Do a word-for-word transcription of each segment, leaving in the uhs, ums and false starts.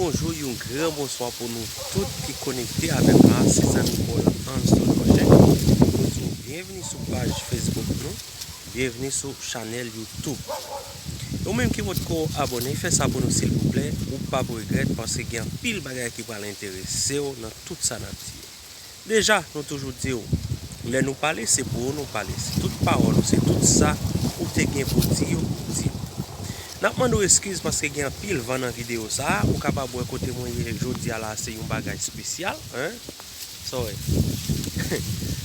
Bonjou, yon gran bonswa pou nou tout ki konekte avèk nou la. Se zanmi pa w Anson Roger. Nou di w byenveni sou paj Facebook nou, byenveni sou chanèl YouTube. E ou menm ki potko abòne, fè sa pou nou silvouplè, ou p ap regrèt, paske gen anpil bagay ki pral enterese w nan tout sa n ap di yo. Deja, nou toujou di w, lè nou pale, se pou ou nou pale. Se tout pawòl ou, se tout sa ou te gen pou di yo, ou di yo. N ap mande w eskiz paske gen anpil van nan videyo sa a. Ou kapab wè kote mwen ye jodi a la, se yon bagay espesyal, en. Sa w wè?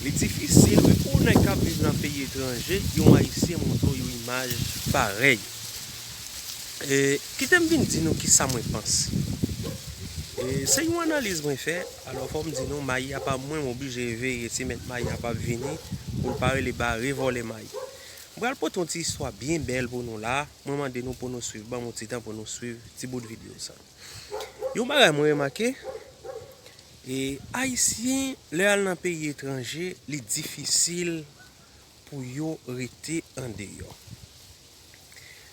Li difisil, wi, pou yon nèg k ap viv nan peyi etranje, yon Ayisyen montre w yon imaj parèy. E, kite m vin di nou kisa mwen panse. E, se yon analiz mwen fè, alò fò m di nou, mayi a pa mwen, m oblije veye si mèt mayi a p ap vini, pou l pa rele bare vòlè mayi. M pral pote yon ti istwa byen bèl pou nou la, mwen mande nou pou nou swiv, ban m yon ti tan pou nou swiv ti bout videyo sa. Yon bagay mwen remake, e, Ayisyen, lè y al nan peyi etranje, li difisil pou yo rete andeyò.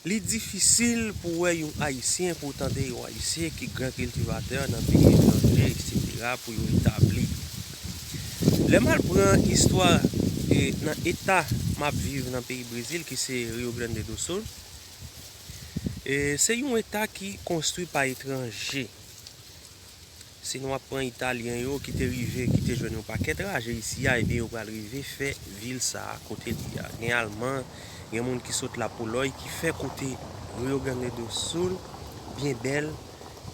Li difisil pou wè yon Ayisyen, pou w tande yon Ayisyen ki gran kiltivatè nan peyi etranje, etsetera, pou yo etabli. Lè m al pran istwa, e, nan eta m ap viv nan peyi Brezil, ki se Rio Grande do Sul, e, se yon eta ki konstwi pa etranje. Si nou ap pran Italyen yo ki te rive, ki te jwenn yon pakèt raje isi a, ebyen yo pral rive fè vil sa a kote l ye a. Gen Alman, gen moun ki sot Lapolòy ki fè kote Rio Grande do Sul byen bèl,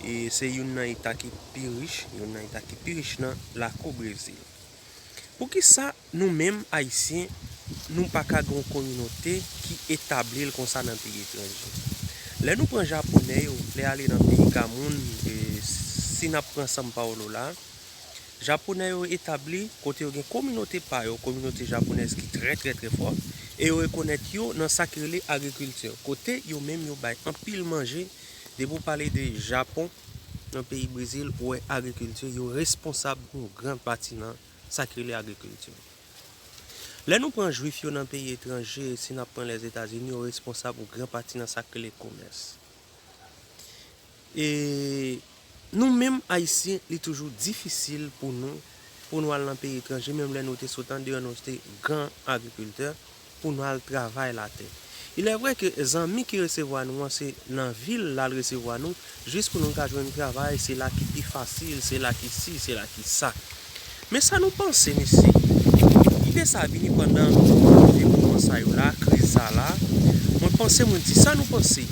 e se youn nan eta ki pi rich, youn nan eta ki pi rich nan lakou Brezil. Poukisa nou menm Ayisyen, nou pa ka gen yon kominote ki etabli l konsa nan peyi etranje? Lè nou pran Japonè yo, lè y ale nan peyi Kamoun, e si n ap pran São Paulo la, Japonè yo etabli kote yo gen kominote pa yo, kominote japonèz ki trè, trè, trè fò, e yo rekonèt yo nan sa ki rele agrikilti, kote yo menm yo bay anpil manje. Depi w pale de Japon, nan peyi Brezil, ou wè agrikilti, yo responsab pou yon gran pati nan sa ki rele agrikilti. Lè nou pran Jwif yo nan peyi etranje, si n ap pran Lèzetazini, yo responsab pou gran pati nan sa ki rele komès. E nou menm Ayisyen, li toujou difisil pou nou, pou nou al nan peyi etranje, menm lè nou te sot andeyò, nou te gran agrikiltè, pou nou al travay latè. Il est vrai que zanmi ki resevwa nou an, se nan vil l al resevwa nou, jis pou nou ka jwenn travay, se la ki pi fasil, se la ki si, se la ki sa. Men sa nou panse, mesye? Ide sa vini pandan moman sa yo la, kriz sa la. Mwen panse, mwen di sa nou panse.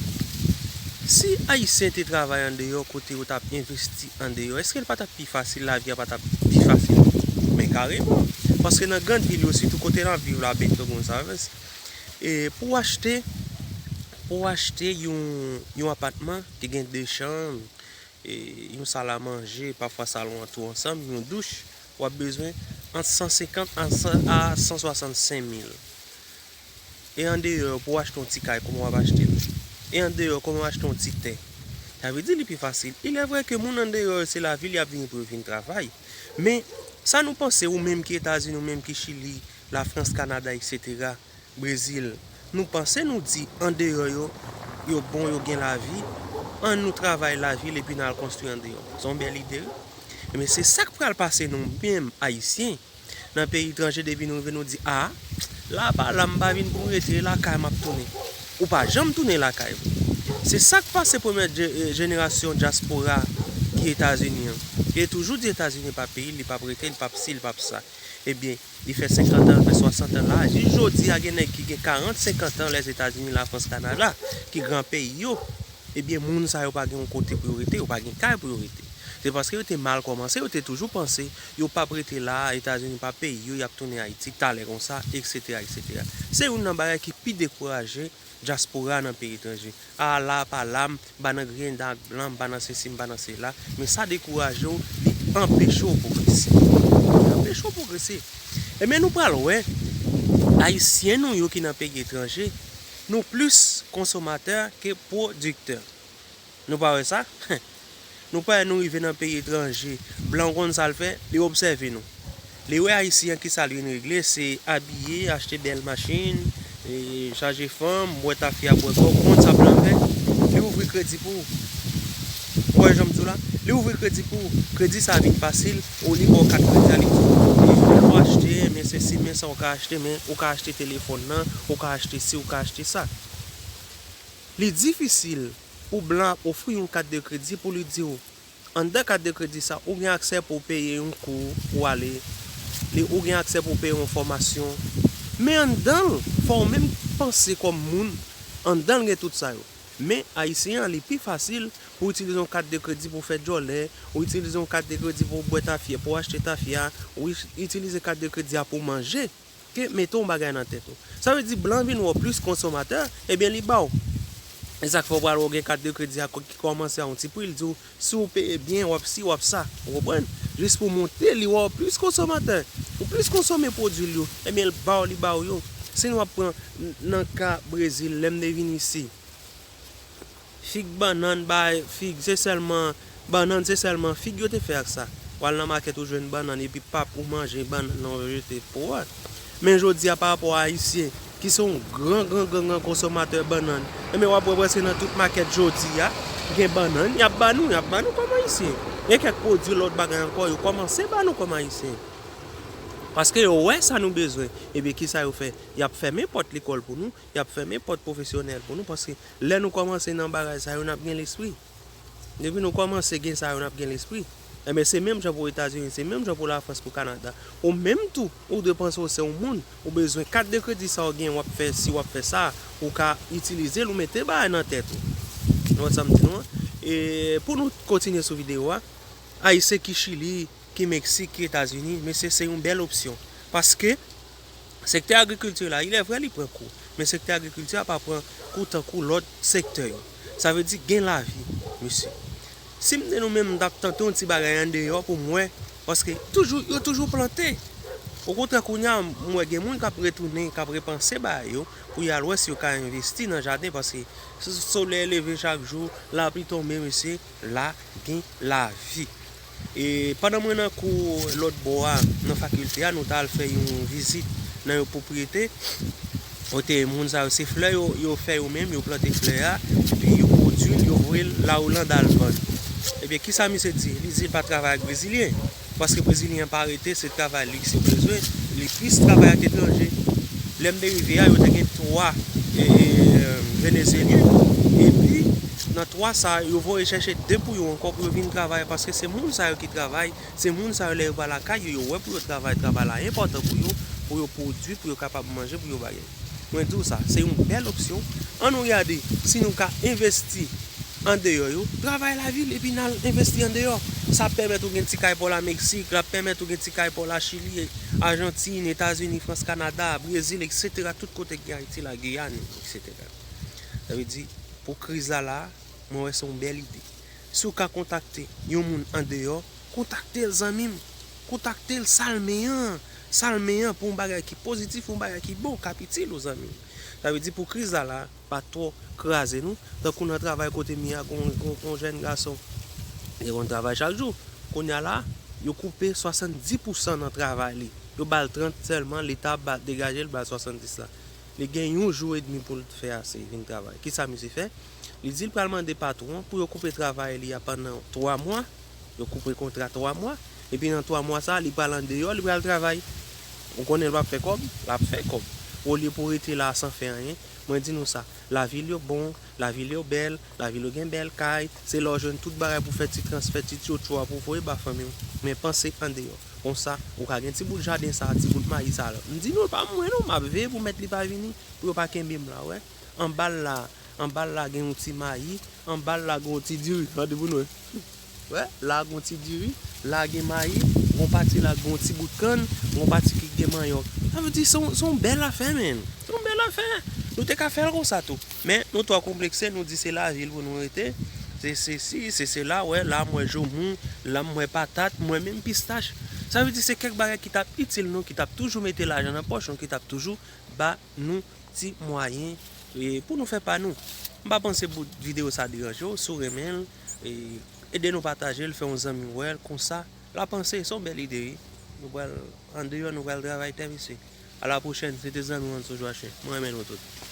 Si Ayisyen te travay andeyò kote yo t ap envesti andeyò, èske l pa t ap pi fasil, lavi a pa t ap pi fasil? Men kareman. Paske nan grann vil yo, sitou kote n ap viv la, Bento Gonçalves, e pou w achte, pou w achte yon, yon apatman ki gen de chanm, e yon sal a manje, pafwa salon an tou ansanm, yon douch, w ap bezwen ant san senkant a san, a san swasannsenk mil. E andeyò, pou w achte yon ti kay, kòman w ap achte l? E andeyò, kòman w achte yon ti tè? Sa vle di li pi fasil. Il est vrai que moun andeyò yo, se lavil y ap vini pou yo vin travay. Men, sa nou panse, ou menm ki Etazini, ou menm ki Chili, Lafrans, Kanada, etsetera, Brezil, nou panse nou di andeyò yo, yo bon, yo gen lavi, ann nou travay lavil epi n al konstwi andeyò. Se yon bèl ide, wi. Men se sa k pral pase nou menm, Ayisyen. Nan peyi etranje, depi nou rive, nou di, a, la pa la, m pa vin pou m rete, lakay m ap tounen. Ou pa janm tounen lakay ou. Se sa k pase premyè je-, jenerasyon dyaspora ki Etazini an. Li toujou di Etazini pa peyi l, li p ap rete, li p ap si, li p ap sa. Ebyen, li fè senkant an, li fè swasant an la. Jis jodi a, gen nèg ki gen karant, senkant an Lèzetazini, Lafrans, Kanada, ki gran peyi yo. Ebyen, moun sa yo pa gen yon kote pou yo rete, yo pa gen kay pou yo rete. Se paske yo te mal kòmanse, yo te toujou panse yo p ap rete la, Etazini pa peyi yo, y ap tounen Ayiti talè konsa, etsetera, etsetera. Se youn nan bagay ki pi dekouraje dyaspora nan peyi etranje. A, la pa la, m pa nan griyen dan ak blan, m pa nan sesi, m pa nan sela, men sa dekouraje w, li anpeche w pwogrese. Li anpeche w pwogrese. Ebyen, nou pral wè, Ayisyen nou yo ki nan peyi etranje, nou plis konsomatè ke pwodiktè. Nou pa wè sa? Nou pa wè nou rive nan peyi etranje, blan w konn sa l fè? Li obsève nou. Li wè Ayisyen an, kisa l vin regle, se abiye, achte bèl machin, e, chaje fanm, bwè tafya, bwè bò, ou konn sa blan fè? Li ouvri kredi pou ou. Ou wè jan m di la, li ouvri kredi pou ou. Kredi sa vin fasil, ou li ba w kat kredi a, li di w, men ou achte, men sesi, men sa ou ka achte, men ou ka achte telefòn nan, ou ka achte si, ou ka achte sa. Li difisil pou blan ap ofri yon kat de kredi pou li di w, anndan kat de kredi sa, ou gen aksè pou w peye yon kou pou w ale, li, ou gen aksè pou w peye yon fòmasyon. Men anndan l, fò w menm panse kòm moun, anndan l gen tout sa yo. Men ayisyen an, li pi fasil pou w itilize yon kat de kredi pou w fè djòlè, ou itilize yon kat de kredi pou w bwè tafya, pou w achte tafya, ou itilize kat de kredi a pou w manje, ke mete yon bagay nan tèt ou. Sa vle di blan vin wè w plis konsomatè, ebyen li ba w. E sa k fè w pral wè w gen kat de kredi a ki kòmanse a yon ti pri, li di w, si w peye byen, w ap si, w ap sa. Ou konprann? Jis pou monte, li wè w plis konsomatè. Ou plis konsome pwodui l yo, ebyen l ba w, li ba w yo. Si nou ap pran n-, nan ka Brezil, lè m te vin isi, fig, bannann, bay, fig, se sèlman, bannann, se sèlman fig yo te fè ak sa. W al nan makèt, ou jwenn bannann, epi pap, ou manje bannann nan, ou jete pou wè. Men jodi a, pa rapò a ayisyen, ki se yon gran, gran, gran, gran konsomatè bannann, ebyen w ap wè prèske nan tout makèt jodi a, gen bannann, y ap ba nou, y ap ba nou kòm ayisyen. Gen kèk pwodui, lòt bagay ankò, yo kòmanse ba nou kòm ayisyen. Paske yo wè sa nou bezwen. Ebyen, kisa yo fè? Y ap fèmen pòt lekòl pou nou, y ap fèmen pòt pwofesyonèl pou nou, paske lè nou kòmanse nan bagay sa yo, n ap gen lespri. Depi nou kòmanse gen sa yo, n ap gen lespri. Ebyen, se menm jan pou Etazini, se menm jan pou Lafrans, pou Kanada. Ou menm tou, ou dwe panse w se yon moun, ou bezwen kat de kredi sa w gen, w ap fè si, w ap fè sa, ou ka itilize l, ou mete bagay nan tèt ou. Ou wè sa m di nou an? E pou nou kontinye sou videyo a, Ayisyen ki Chili, ki Meksik, ki Etazini, mesye, se yon bèl opsyon. Paske sektè agrikilti la, ilèvrè, li pran kou, men sektè agrikilti a pa pran kou tankou lòt sektè yo. Sa vle di gen lavi, mesye. Si m te nou menm, m t ap tante yon ti bagay andeyò pou m wè, paske toujou, yo toujou plante. Okontrè, kounye a, m wè gen moun k ap retounen, k ap repanse bagay yo, pou y al wè si yo ka envesti nan jaden, paske s-, solèy leve chak jou, lapli tonbe, mesye, la gen lavi. E pandan mwen nan kou lòt bò a, nan fakilte a, nou t al fè yon vizit nan yon pwopriyete kote moun sa yo, se flè yo, yo fè yo menm, yo plante flè a, epi yo pwodui l, yo voye l Lalande al vann. Ebyen, kisa misye di? Li di l pa travay ak Brezilyen. Paske Brezilyen an pa rete, se travay liks yo bezwen, li plis travay ak etranje. Lè m te rive a, yo te gen twa, e, e, Venezyelyen, epi nan twa sa, yo voye chèche de pou yo ankò pou yo vin travay, paske se moun sa yo ki travay, se moun sa yo lè yo pa lakay yo, yo wè pou yo travay, travay la enpòtan pou yo, pou yo pwodui, pou yo kapab manje, pou yo bagay. Mwen di w sa, se yon bèl opsyon. Ann nou gade si nou ka envesti andeyò yo, travay lavil, epi n al envesti andeyò. Sa ap pèmèt ou gen ti kay pa w la Meksik, l ap pèmèt ou gen ti kay pa w la Chili, Ajantin, Etazini, Frans, Kanada, Brezil, etsetera, tout kote ki gen Ayiti, la Giyàn, etsetera. Sa vle di, pou kriz la la, mwen wè se yon bèl ide. Si w ka kontakte yon moun andeyò, kontakte l, zanmi m. Kontakte l, salmen an. Salmen an pou yon bagay ki pozitif, yon bagay ki bon, k ap itil ou, zanmi m. Sa vle di pou kriz la la, pa twò kraze nou. Tankou nan travay kote m ye a, gon, gon, gon jèn gason, li konn travay chak jou. Kounye a la, yo koupe swasanndis pousan nan travay li. Yo ba l trant sèlman, Leta ba, degaje l, ba l swasanndis la. Li gen yon jou edmi pou l fè ase, vin travay. Kisa misye fè? Li di l pral mande patwon pou yo koupe travay li a pandan twa mwa. Yo koupe kontra twa mwa. Epi nan twa mwa sa, li pral andeyò, li pral travay. Ou konnen l p ap fè kòb? L ap fè kòb. Olye pou rete la san fè anyen, mwen di nou sa, lavil yo bon, lavil yo bèl, lavil yo gen bèl kay, se la w jwenn tout bagay pou fè ti transfè, ti tchotcho a pou voye ba fanmi w. Men panse andeyò. Konsa, ou ka gen ti bout jaden sa, ti bout mayi sa la. M di nou, l pa mwen non, m ap veye pou mèt li pa vini, pou yo pa kenbe m la, wè. Anba l la, anba l la gen yon ti mayi, anba l la gen yon ti diri. Gade pou nou wè. Wè, la gen yon ti diri, la gen mayi, gon pati la gen yon ti bout kann, gon pati ki gen manyòk. Sa vle di se yon, se yon bèl afè, menn. Se yon bèl afè. Nou te ka fè l konsa tou. Men, nou twò konplekse, nou di se lavil pou nou rete. Se sesi, se sela, wè, la m wè joumou, la m wè patat, m wè menm pistach. Sa vle di se kèk bagay ki t ap itil nou, ki t ap toujou mete lajan nan pòch nou, ki t ap toujou ba nou ti mwayen, e, pou nou fè pa nou. M pa panse bout videyo sa deranje w, si w renmen l, e, ede nou pataje l, fè yon zanmi w wè l, konsa, l a panse, se yon bèl ide, wi. Nou pral andeyò, nou pral travay tè, mesye. A la pwochèn, se te zanmi w Anso Joachim. Mwen renmen nou tout.